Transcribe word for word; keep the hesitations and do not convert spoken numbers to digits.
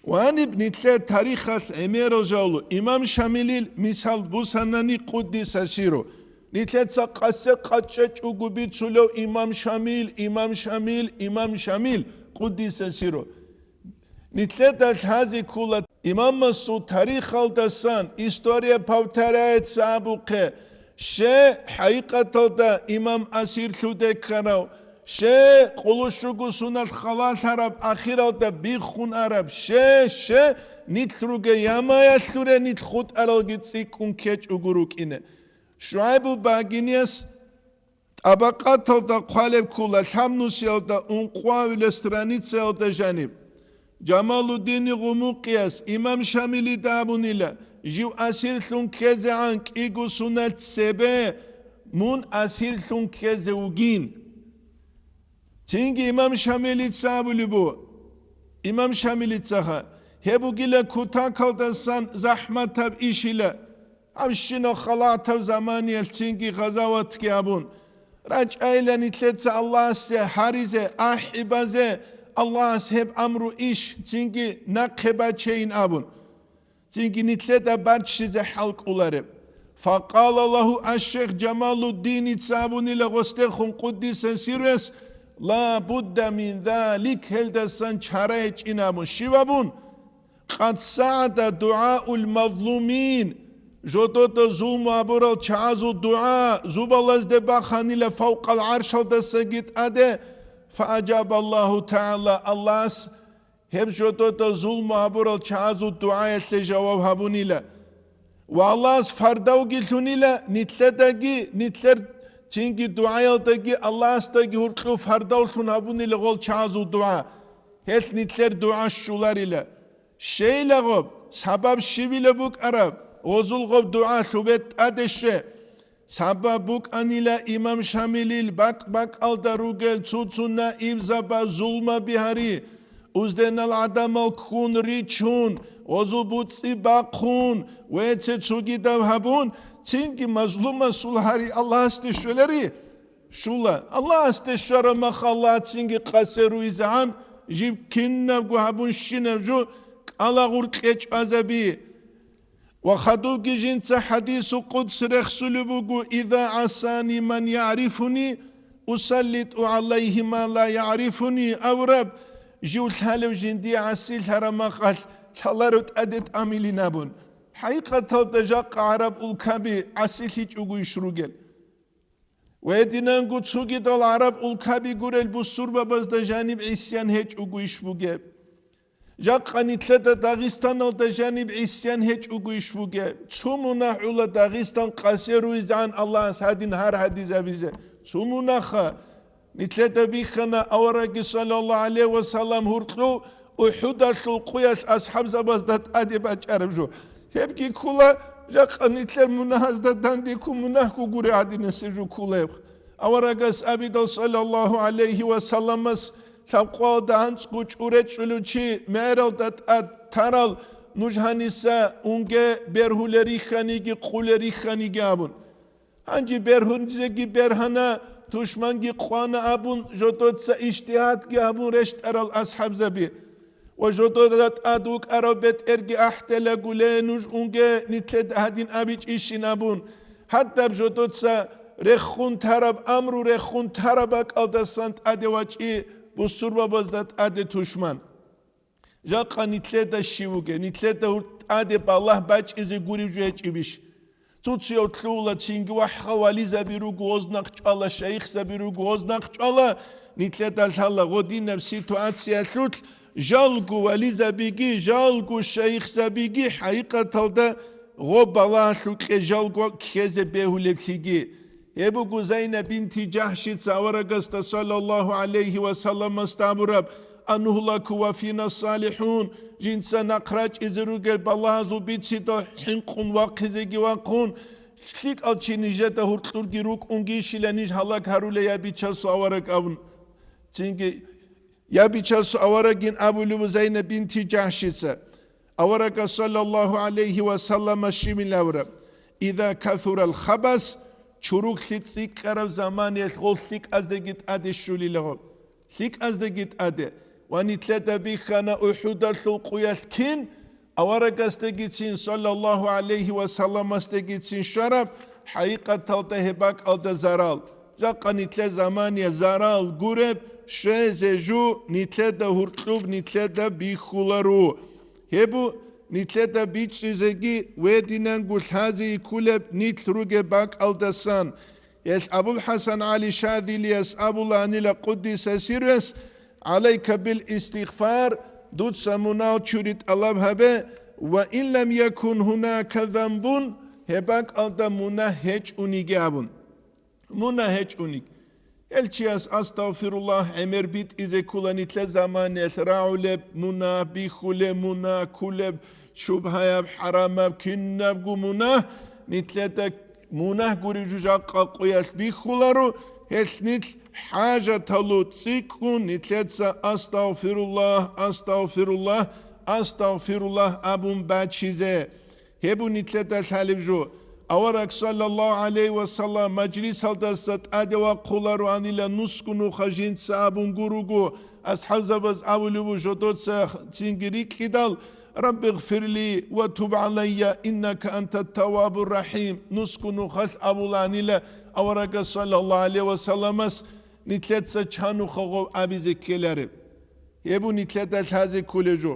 Ва гьаниб нилъер тарихалъ гӀемерал жавлу имам Шамилил мисал бусанани, къуддиса сиру. Нилъеца къасе къачӀечӀого бицулев имам Шамил, имам Шамил, имам Шамил, къуддиса сиру. Нилъеда лъазе ккола имамасул тарихалдасан, история повторяется абухъе, Ще хӀакъикъаталда имам асирлъуде ккарав, ще къулущуго сунал халалъараб ахиралда биххун араб, ще, ще, нилъ руге ямаялъуре, нилъ хутӀаралги цӀикӀкӀун ккечӀого рукӀине. ШугӀайбу Багинияс тӀабакъаталда хъвалеб ккола, лъабнусиялда ункъвавила страницаялда жаниб. Жамалуддини Гъумукъияс имам Шамилида абунила, жив асирлъун ккезегӀан кӀиго сунал цебе мун асирлъун ккезе вугин. Цинги имам Шамилица абулеб буго, имам Шамилицаха, гьеб бугила кутакалдасан захӀматаб ишила. Гьабщинаб халатаб заманиялъ цинги гъазаватги гьабун, рачӀайила нилъеца Аллагьасе гьаризе, ахӀи базе, Аллагьас гьеб амру иш цинги нахъе бачейин абун, цинги нилъеда баччизе хӀал кӀолареб. Факъала лагьу аш-шейх Жамалуддиница абунила гъосдехун къуддиса сирругьу, ла будда мин залик, гьелдасан чара гьечӀин абун. Щиб абун? Къад сагӀада дугӀаул мазлумин, жодода зулму гьабурал чагӀазул дугӀа зубалазде баханила фавкъал гӀаршалдасаги тӀаде, фаажаба Аллагьу тагӀала, Аллагьас гьеб жодода зулму гьабурал чагӀазул дугӀаялъе жаваб гьабунила. Ва Аллагьас фардавги лъунила нилъедаги, нилъер цинги дугӀаялдаги, Аллагьасдаги гьуркьу фардавлъун гьабунила гъол чагӀазул дугӀа. Гьелъ нилъер дугӀа щоларила. Щейлагъоб, сабаб щибила букӀараб, гъозулгъоб дугӀа лъубе тӀаде щве. Сабаб букӀанила имам Шамилил бакӀ-бакӀалда ругел цо-цо наибзаба зулмаби гьари, узденал гӀадамал ккун ричун, гъозул буцӀцӀи бахъун, веце цогидаб гьабун, цинги мазлумасул гьари Аллагьасде щвелари. Щула, Аллагьасде щвараб мах Аллагьацинги къасе руйзегӀан, жиб кинабго гьабун щинаб жо кӀалагъур кьечӀвазаби. Ва хадубги жинца хадису къудс рехсулеб буго: «Иза гӀасани ман ягӀрифуни, усаллиту гӀалайгьи ма ла ягӀрифуни», авраб, жив лъалев жиндие гӀасилъараб махалъ лъаларо тӀаде тӀамилин абун. ХӀакъикъаталда жакъа гӀараб улкаби гӀасилъичӀого иш ругел. Ва гьединанго цогидал гӀараб улкаби гурел бусурбабазда жаниб гӀисян гьечӀого иш бугеб. Жакъа нилъеда Дагъистаналда жаниб гӀисян гьечӀого иш бугеб. Цо мунагь гӀула Дагъистан къасе руйзегӀан Аллагьас гьадин гьар гьадизабизе. Цо мунагьха. Нилъеда бихьана аварагги саллаллагьу гӀалайгьи ва саллам гьуркьу УхӀудалъул къуялъ асхӀабзабазда тӀаде бачӀараб жо. Гьебги ккола, жакъа нилъер мунагьазда данде ккун мунагь гугури гӀадинасеб жо ккола гьеб. Аварагас абидал саллаллагьу гӀалайгьи ва салламас лъабкъоялда анцӀго чӀуре чӀулев чи мегӀералда тӀад тарал, нуж гьаниса унге бергьулел рихьаниги къулел рихьаниги абун. Гьанже бергьунзеги бергьана, тушманги къвана абун, жодоца ижтигьадги гьабун рещтӀарал асхӀабзаби. Ва жодода тӀад вукӀарав бетӀерги ахӀделаго, ле, нуж унге, нилъеда гьадин абичӀищин абун. Гьадаб жодоца рехун тараб, амру рехун тараб бакӀалдасан тӀаде вачӀи бусурбабазда тӀаде тушман. Жакъа нилъеда щив вугев, нилъеда гьур тӀаде балагь бачӀизе гурев жо гьечӀебищ? Цуцияв лъугьула, цинги вахӀха вализаби руго, гъоз нахъ чӀвала, шайихзаби руго, гъоз нахъ чӀвала, нилъеда лъала гъодинаб ситуациялъулъ жалго вализабиги, жалго шайихзабиги хӀакъикъаталда гъо балагьалъукье жалго ккезе бегьулеблъиги. Гьеб буго Зайнаб бинти Жахшица аварагасда саллаллагьу гӀалайгьи ва салламасда абураб: «Анугьлаку ва фина салихӀун», жинца нахъ рачӀизе ругел балагьазул бицидал хӀинкъун вахъизеги вахъун, лъикӀал чи нижеда гьуркьурги рукӀунгищила ниж гьалаг гьарулей я, бичасул авараг абун. Цинги Я бичасул аварагин абулев Зайнаб бинти Жахшица. Аварагас саллаллагьу гӀалайгьи ва саллама щибин абураб: «Иза касурал хабас», чуруклъи цӀикӀкӀараб заманиялъ гъол лъикӀаздеги тӀаде щулила гъол. ЛъикӀаздеги тӀаде. Ва нилъеда бихьана УхӀудалъул къуялъ кин аварагасдегицин, саллаллагьу гӀалайгьи ва салламасдегицин щвараб, хӀакъикъаталда гьеб бакӀалда зарал. Жакъа нилъер замания зарал гуреб, щвезе жо нилъеда гьуркьуб нилъеда бихьуларо. Гьеб бу нилъеда бичӀчӀизеги вединанго лъазе кколеб нилъ ругеб бакӀалдасан. Гьелъ АбулхӀасан ГӀали Шазилияс абулаанила, къуддиса сирругьу: «ГӀалайка бил истигъфар», дуца мунагь чури тӀалаб гьабе, «ва ин лам якун гьунака занбун», гьеб бакӀалда мунагь гьечӀониги абун. Мунагь гьечӀониги. Гьел чияс, астагъфируллагь, гӀемер битӀизе ккола нилъер заманиялъ рагӀулеб мунагь, бихьулеб мунагь, кколеб шубгьаяб, хӀарамаб, кинабго мунагь, нилъеда мунагь гуреб жо жакъа къуялъ бихьуларо, гьелъ нилъ хӀажаталу цӀикӀкӀун нилъеца «Астагъфируллагь, астагъфируллагь, астагъфируллагь» абун бачизе. Гьеб бу нилъеда лъалеб жо. Авараг, саллаллагьу гӀалайгьи ва саллам, мажлисалдаса тӀаде вахъулароанила нусго нуха жинца абун гуруго, асхӀабзабаз абулеб бу жодоца цинги рикӀкӀидал: «Рабби гъфирли ва туб гӀалайя, иннака анта таввабур рахӀим», нусго нухалъ абулаанила аварагас, саллаллагьу гӀалайгьи ва салламас, нилъеца чанухъа гъов абизе ккелареб. Гьеб бу нилъеда лъазе кколеб жо.